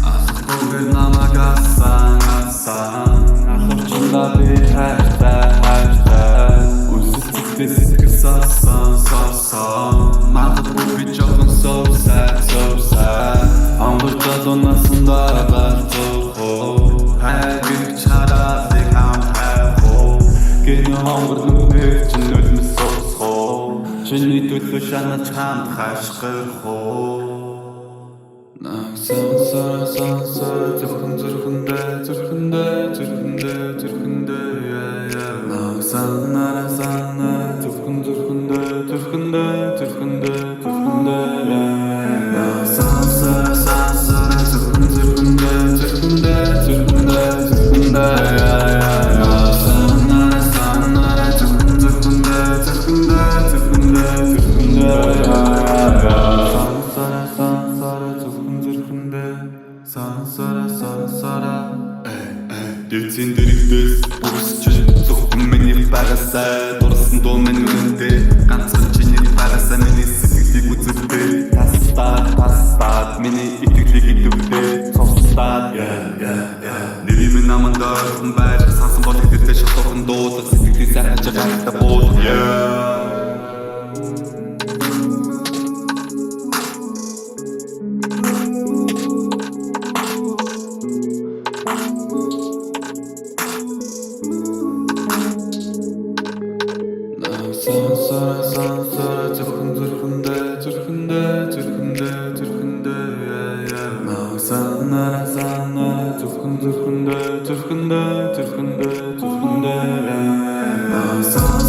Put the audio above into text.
Асахгүй намайг асан асан алуурчдаа би хайртай хайртай үнсэлцтэй сэтгэл сасан сасан магадгүй би жоохон so sad so sad онгор залуу насандаа галзуухуу хайрыг чараалыг хамт хайхуу гэнэ хонгор нүхээр чинь нулимс суусхуу чиний төлөө шанаж хамт хашгирах уу. Сансара сансара зөвхөн зүрхэндээ зүрхэндээ зүрхэндээ зүрхэндээ яа. Санара санара зөвхөн зүрхэндээ зүрхэндээ зүрхэндээ зүрхэндээ яа. Сансара сансара зөвхөн зүрхэндээ зүрхэндээ зүрхэндээ зүрхэндээ яа. Санара санара зөвхөн зүрхэндээ зүрхэндээ зүрхэндээ зүрхэндээ яа. Сансара сансара зөвхөн зүрхэндээ сансара сансара Дэвцэн дэрэгдээс бүс чинь зөвхөн миний багасаа дурсан дуу минь үнэнтэй ганцхан чиний багасаа миний сэтгэлийг үзэлтэй тастаад тастаад миний итгэлийг идэвхтэй цуслаад нэрийг минь наманд ойрхон байж сансан бол хэдэлтэй шатуухан дуулах сэтгэлийг сайхан чагтаа буулах yeah. Сансара сансара зөвхөн зүрхэндээ зүрхэндээ зүрхэндээ зүрхэндээ яа. Санара санара зөвхөн зүрхэндээ зүрхэндээ зүрхэндээ зүрхэндээ яа.